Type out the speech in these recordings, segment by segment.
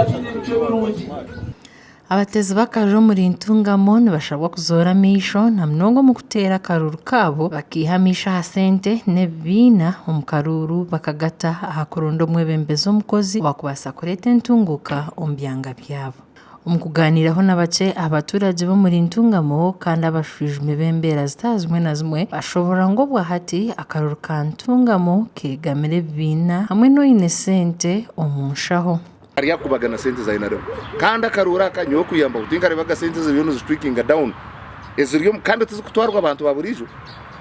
Kiine emicwe mirungi. Abateezi b'akaruru omuri Ntungamo nibashabwa kuzoora amaisho na munonga omu kuteera akaruuru kaabo bakaiha amaisho aha sente n'ebibiina omu karuuru bakagata aha kuronda omwebembezi omukozi owaakubaasa kureeta entunguuka omu byanga byabo. Omu kugaaniiraho na bakye aha baturagye b'omuri Ntungamo kandi abashwijumi b'embeera zitari zimwe na zimwe bashoborora ngu obwahati akaruuru ka Ntungamo keegamire ebibiina hamwe n'oine sente omu nshaho. Aryakubagana sente za nrm kandi akaruuru aka nyowe kuyambaho tinkarebaga sente eziriyo nizitwikinga down eziri omu kandi tizikutwarwa abantu ba buriijo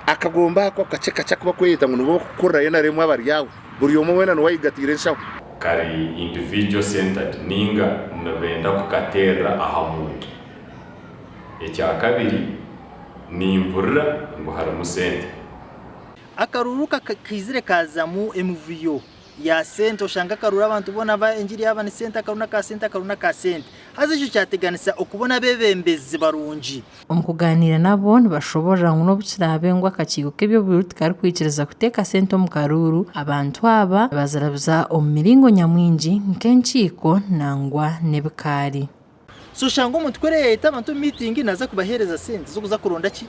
akagomba ako akakye kakye aku bakweyeta ngu nibo bakukurira nrm abari aho buri omwe weena niwe ayegatiire enshaho. Kari individual centered ninga nibenda kukaterera aha muntu. Ekyakabiri nimpurira ngu harimu sente. Akaruuru kaizire kazamu emivuyo ya sente oshanga akaruru abantu boona ba engiri yaaba ni sente akaruru n'aka sente akaruru n'aka sente haza ekyo kyateganisa okubona abeebembezi barungi. Omu kugaaniira nabo nibashoboorora ngu n'obu kiraabe ngu akakiiko k'eby'obururu tikarikwikiriza kuteeka sente omu karuuru, abantu aba nibazirabiza omu miringo nyamwingi nk'enkiiko nangwa n'ebikaari. So oshanga omuntu ku arayeta abantu omu miitingi naaza kubaheereza sente z'okuza kuronda ki?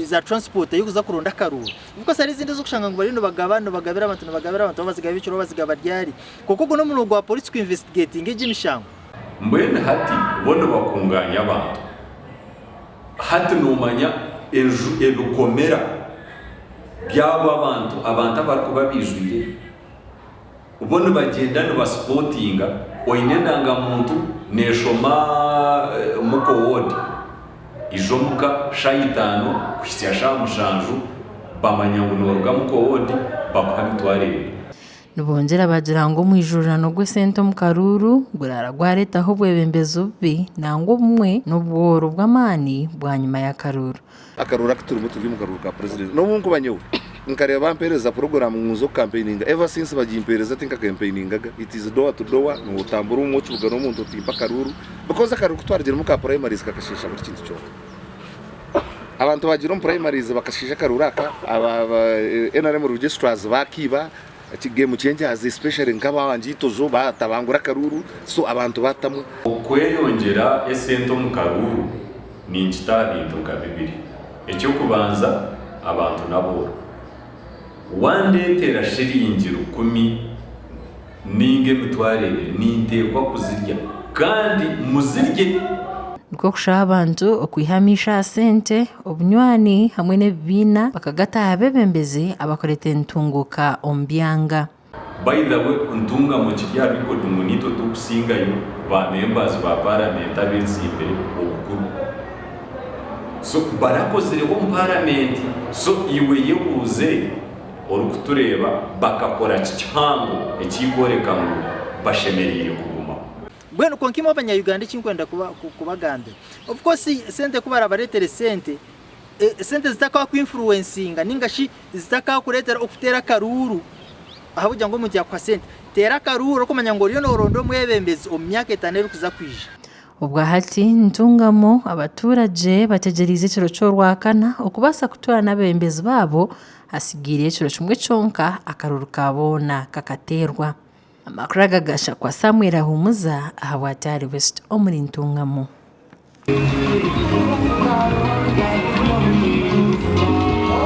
Za transport ey'okuza kuronda akaruuru. Of course hariho ezindi ez'okushanga ngu bariyo nibagaba nibagabira abantu nibagabira abantu babazigaba ekiro babazigaba ryari. Kwonka ogwo n'omurimo gwa poriisi ku investigatinga egyo emishango. Mbwenu hati bo nibakunganya abantu. Hati noomanya enju ebikomera byabo abantu abantu abarikuba baijwire. Bo nibagyenda nibasipotinga oine endangamuntu neshoma muka ward ija omuka shaaha itaano kuhitsya shaaha mushanju bamanya ngu noruga muka ward bakuha emitwaro ebiri. Nibongyera bagira ngu omwijurirano gw'esente omu karuuru guraara gwareetaho obwebembezi bubi nangwa obumwe n'obworo bw'amaani bwanyima y'akaruuru. Akaruuru aku turimu turi omu karuuru ka purezidenti. N'obu nkuba nyowe nkareeba bampeereza puroguraamu ngu nze okukampeininga, ever since bagimpeereza tinkakempeiningaga. It is door to door, nootambura omu okibuga n'omuntu oti mpa akaruuru because akaruuru ku twarugiremu ka primaries kakashiisha buri kintu kyona. Abantu baagiire omu primaries bakashiisha akaruuru aka, aba NRM registrars baakiiba, game changers especially nk'abawangye Itojo baatabangura akaruuru so abantu baatamwa. Okweyongyera esente omu karuuru Ninkita aha bintu nka bibiri. Eky'okubanza, abantu n'abooro. Wandeetera shiringi rukumi nainga emitwaro ebiri, ninteekwa kuzirya kandi muzirye. Nikwo kushaba abantu okwiha amaisho aha sente, obunywani hamwe n'ebibiina bakagata aha beebembezi abakureeta entunguuka omu byanga. By the way Ntungamo kiri aha record ngu naitwe turikusingayo ba members ba parliament abetsimbire obukuru. So barakozireho omu parliament so iwe yebuuze orikutureeba bakakora ki kihango ekikworeka ngu bashemereire kugumaho. Mbwenu kwonka imwe abanya Uganda ekinkwenda kubagambira of course sente kubarabaretere sente, esente zitakaku influencinga ninga shi zitakakureetera okuteera akaruuru ahabw'okugira ngu omuntu yaakuha sente. Teera akaruuru orikumanya ngu oriyo nooronda omwebembezi omu myaka etaano erikuza kwija. Obwahati Ntungamo abaturagye bategyereize ekiro ky'orwakana okubaasa kutoorana abeebembezi baabo hasigaireyo ekiro kimwe kyonka akaruuru ka boona kakateerwa. Amakuru aga gashakwa Samuel Ahumuza ahabwa Atari West omuri Ntungamo.